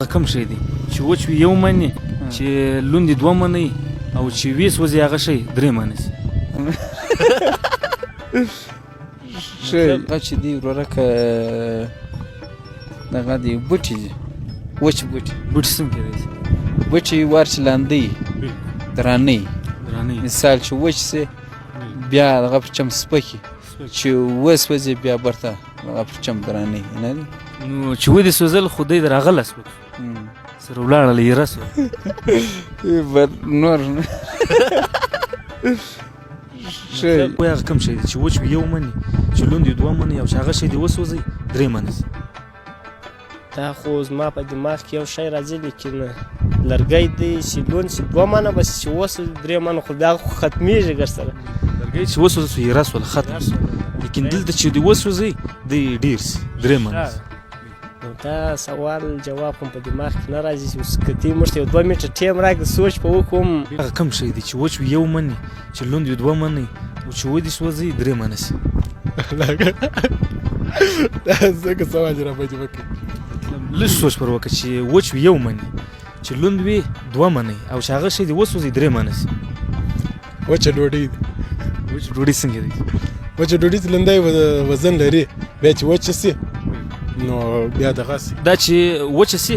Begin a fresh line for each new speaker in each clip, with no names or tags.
کوم شی دی چې وچ وي یو من، چې لوند دوه من او چې وی سوځي هغه شی درې من شي؟
شی هغه چې دی وروره، که دغه دی بوټي دي، وچ بوټي.
بوټي څنګه کېدای شي؟
بوټي وار چې لاندې درانه،
درانه.
مثال چې وچ سي بیا دغه پر چم سپکي، چې وسوځي بیا برته دغه پر چم درانه نه دي.
نو چې ودې سوځل خو دی راغله سپک سره ولاړه یې رسو.
بر نور شی
وای هغه کوم شی دی چې وچ وي یو من، چې لوند وي دوه من او چې هغه شی دی وسوځي درې من شي؟
دا خو زما په دماغ کې یو شی راځي، لیکن لرګی دی چې لوند شي دوه منه، بس چې وسوځي درې منه، خو بیا خو ختمیږي ګرسره.
لرګی چې وسوځي سو یې رسول ختم، لیکن دلته چې دی وسوځي دی ډیر شي، درې من شي.
نو دا سوال جواب هم په دماغ کې نه راځي چې اوس که دی موږ ته یو 2 منټه ټیم راکړي سوچ به وکړم.
هغه کوم شی دی چې وچ وي یو من، چې لوند وي دوه من او چې ودې سوځي درې من شي؟
دا څنګه سوال را باندې وکړي؟
لږ سوچ پر وکړه چې وچ وي یو من، چې لوند وي دوه من او چې هغه شی دی وسوځي درې من شي.
وچه ډوډۍ ده.
وچ ډوډۍ څنګه دی؟
وچه ډوډۍ چې لنده وزن لري، بیا چې وچه سي نو بیا دغه سي.
دا چې وچه سي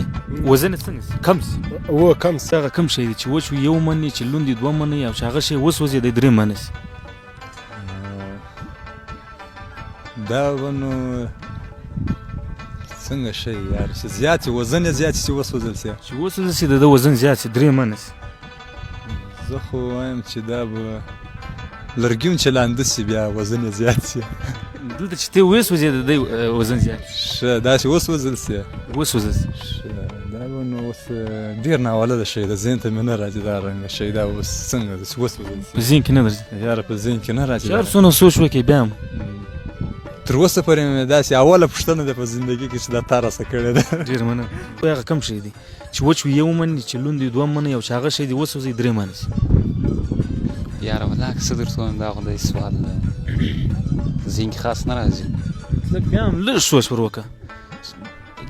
وزن یې څنګه سي؟ کم سي.
و کم سي.
هغه کوم شی دی چې وچ وي یو من، چې لوند وي دوه من او چې هغه شی وسوځي دی درې من شي؟
دا به نو څنګه شی یار چې زیات وزن یې زیات شي وسوځل شي؟
چې وسوځل شي د ده وزن زیات شي، درې من شي.
زه خو وایم چې دا به لرګي هم چې لانده شي بیا وزن یې زیات شي.
دلته چې ته وسوځې د ده وزن زیات شي.
ښه، داسې وسوځل شي.
وسوځل شي.
ښه، دا به نو اوس ډېر ناولده شی ده، ذهن ته مې نه راځي دا رنګه شی، دا اوس څنګه ده چې وسوځل شي؟
په ذهن کې نه درځي.
یاره په ذهن کې نه راځي.
چې هر څونه سوچ وکړې بیا هم.
تر اوسه پورې مې داسې اوله پوښتنه ده په زندګي کې چې دا تا راسه کړې ده.
ډېر مننه. هغه کوم شی دی چې وچ وي یو من، چې لوند وي دوه من او چې هغه شی دی وسوځي درې من شي؟
یاره والله که څه درته ووایم، دا خو دی سوال ذهن کې خاص نه راځي.
مطلب بیا هم لږ سوچ پر وکړه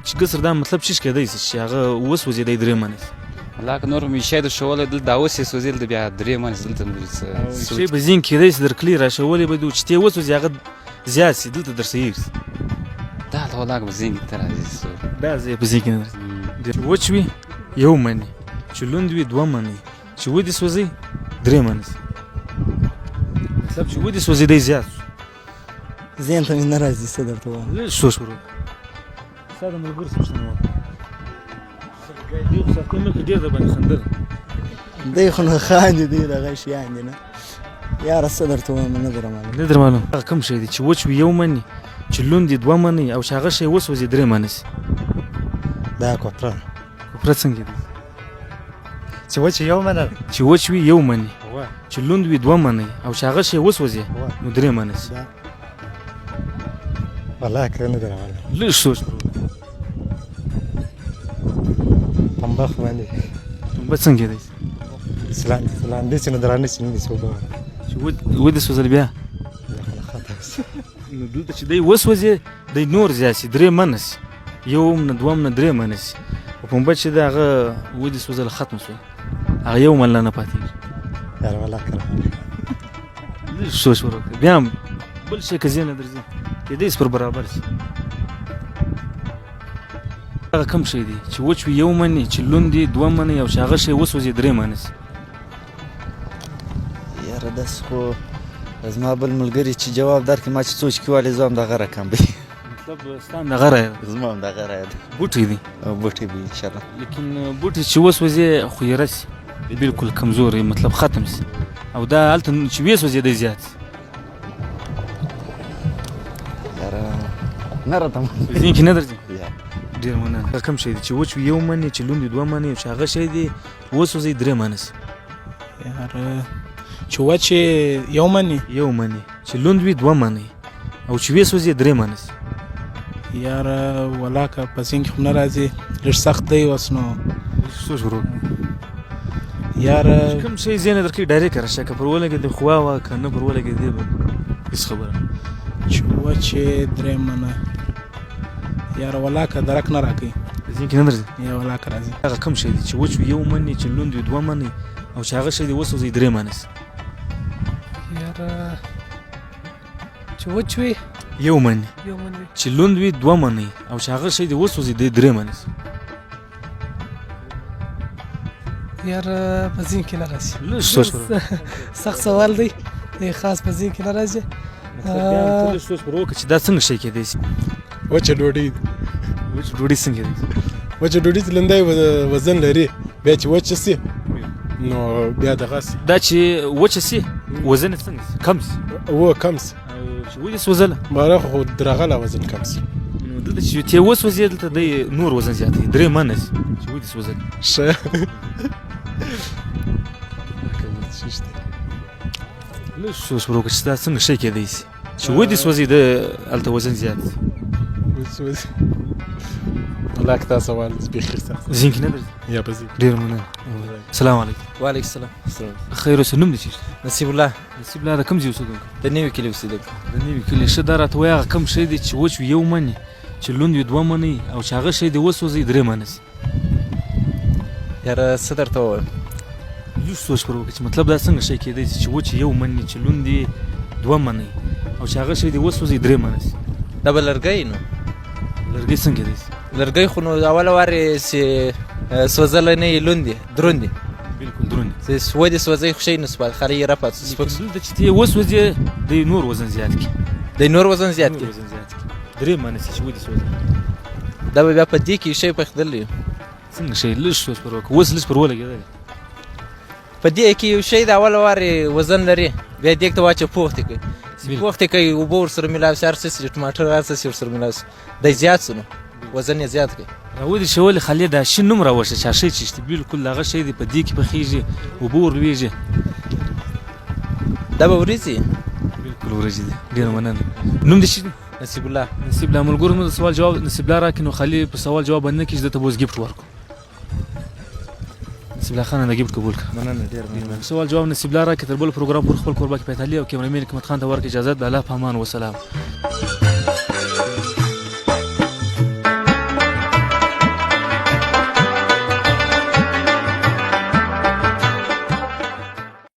چې ګسر دا مطلب چیش کېدای شي چې هغه وسوځي دی درې من شي.
والله که نور مې شی درښوولی، دلته دا اوس یې سوځېدل دی بیا درې من شي، دلته مې څه
شی به ذهن کېدای شي درکلي راښولې به دي چې تی وسوځي هغه زیات شي، دلته درسه شي.
دا ته والله که په ذهن کې ته راځي.
دا ځای په ذهن کې نه درځي. وچ وي یو من، چې لوند وي دوه من، چې ودې سوځي درې من شي. مطلب چې ودې سوځي دی زیات شو.
ذهن ته مې نه راځي، څه درته ووایم.
لږ سوچ ور وکړه. ستا د ملګرو څه پوښتنه وکړه. دوی خو سختۍ مخکې ډېر در باندې خندل.
دی خو نو خاندي، دی دغه شیان دي نه. یاره څه درته ووایم، نه در معلوم.
نه در معلوم. هغه کوم شی دی چې وچ وي یو من، چې لوند وي دوه من او چې هغه شی وسوځي درې من شي؟
دا کوپره.
کوپره څنګه دی؟
چې وچ یو من،
چې وچ وي یو من، چې لوند وي دوه من او چې هغه شی وسوځي نو درې من شي.
والله که نه در معلوم.
لږ سوچ پر وکړه.
پنبه خو باندې.
پنبه څنګه دی؟
لاندې چې نو درانه شي نه شي وبه.
چې ودې سوځل بیا نو دلته چې دی وسوځي دی نور زیات شي، درې منه شي، یو نه دوه نه درې منه شي. او پنبه چې د هغه ودې سوځل ختم شول، هغه یو من لا نه پاتېږي.
یاره والله که
لږ سوچ ور وکړه، بیا هم بل شی که ذهن نه درځي کېدای شي پر برابر شي. هغه کوم شی دی چې وچ وي یو من، چې لوند وي دوه من او چې هغه شی وسوځي درې من شي؟
یاره داسې خو زما بل ملګري چې جواب درکړي، ما چې سوچ کې والي زه هم دغه رقم دی.
مطلب ستا هم دغه رایه ده؟
زما هم دغه رایه ده.
بوټی دی؟
بوټی دی انشاءالله.
لیکن بوټی چې وسوځي خو یې رسي بالکل کمزوری، مطلب ختم شي، او دا هلته چې وسوځي دی زیات شي.
یاره نه راته
ذهن کې نه درځي. ډېر مننه. هغه کوم شی دی چې وچ وي یو من، چې لوند وي دوه من او چې هغه شی دی وسوځي درې من شي؟
یاره چې وچ یو من،
یو من، چې لوند وي دوه من او چې وسوځي درې من شي.
یاره والله که په ذهن کې خو نه راځي، لږ سخت دی اوس نو.
سوچ ور وکړه.
یاره
کوم شی ذهن درکې ډایرکټ راشه، که پر ولګېدې خو وا، که نه پر ولګېدې به هېڅ خبره.
چې وچ درې منه، یاره والله که درک نه راکوي.
ذهن کې نه درځي؟
یا ولاکه راځي.
هغه کوم شی دی چې وچ وي یو من وي، چې لوند وي دوه من وي، او چې هغه شی دی وسوځي درې منه سي؟
یاره چې وچ وي
یو من وي،
یو من وي،
چې لوند وي دوه من وي، او چې هغه شی دی وسوځي دی درې منه سي.
یاره په ذهن کې نه راځي.
لږ سوچ پر وکړه.
سخت سوال دی، دی خاص په ذهن کې نه راځي.
مطلب بیا هم ته لږ سوچ پر وکړه چې دا څنګه شی کېدای سي.
وچه ډوډۍ.
وچه ډوډۍ څنګه کېدای سي؟
وچه ډوډۍ چې لنده وزن لري، بیا چې وچه سي نو بیا دغه سي.
دا چې وچه سي وزن یې څنګه سي؟ کم سي.
و کم سي.
او چې ودې سوځله؟
باره خو درغله وزن کم سي.
نو دلته چې ته وسوځې دلته دی نور وزن زیاتوي، درې منه سي چې ودې سوځل.
ښه.
لږ سوچ پر وکړه چې دا څنګه شی کېدای سي چې ودې سوځي د هلته وزن زیات سي.
وسوځي. الله که دا سوال بیخي سخت.
ذهن کې نه درځي؟
یا په ذهن.
ډېر مننه. سلام علیکم.
وعلیکم السلام.
خیر اوسه. نوم دې څه دی؟
نصیب الله.
نصیب الله د کوم ځای اوسېدونکی؟
د نوي کلي اوسېدونکی.
د نوي کلي. ښه دا راته وایه هغه کوم شی دی چې وچ وي یو من وي، چې لوند وي دوه منه وي، او چې هغه شی دی وسوځي درې منه سي؟
یاره څه درته ووایم.
لږ سوچ پر وکړه چې مطلب دا څنګه شی کېدای سي چې وچ یو من وي، چې لوند وي دوه منه وي، او چې هغه شی دی وسوځي درې منه سي.
دا به لرګی نو.
لرګی څنګه کېدای سي؟
لرګی خو نو اوله وارې چې سوځلی نه وي لوند دی، دروند دی.
بالکل دروند دی.
چې ودې سوځي خو شی نه سوځي، خالي یې رپه سپک سو.
دلته چې ته یې وسوځې دی نور وزن زیات کړي.
دی نور وزن زیات کړي.
نور وزن زیات کړي، درې منه سي چې ودې سوځي.
دا به بیا په دې کې شی پخېدلی.
څنګه شی؟ لږ سوچ پر وکړه، اوس لږ پر ولګېدلی.
په دې کې یو شی د اوله وارې وزن لري، بیا دې ته واچوه پوخ دې کوي، پوخ دې کوي، اوبه ورسره ملاو سي، هر څه سي، ټماټر هر څه سي ورسره ملاو سي، دی زیات سو نو وزن یې زیات کړي.
راودې شولې خالې دا شي نوم راوښه چې شی چې شته، بالکل هغه شی دی په دې کې پخېږي، اوبه ورلوېږي.
دا به وریځي؟
بالکل وریځي دي. ډېره مننه. نوم دې څه دی؟
نصیب الله.
نصیب الله. ملګرو مو د سوال جواب نصیب الله راکړي، نو خالي په سوال جواب باندې نه کېږي، ده ته به اوس ګفټ ورکړو. نصیب الله خان دا ګفټ قبول کړه.
مننه ډېر مننه.
سوال جواب نصیب الله راکړي، تر بل پروګرام پورې خپل کوربه کفایت علي او کیمرامین حکمت خان ته ورکړه اجازه. د الله په امان، وسلام.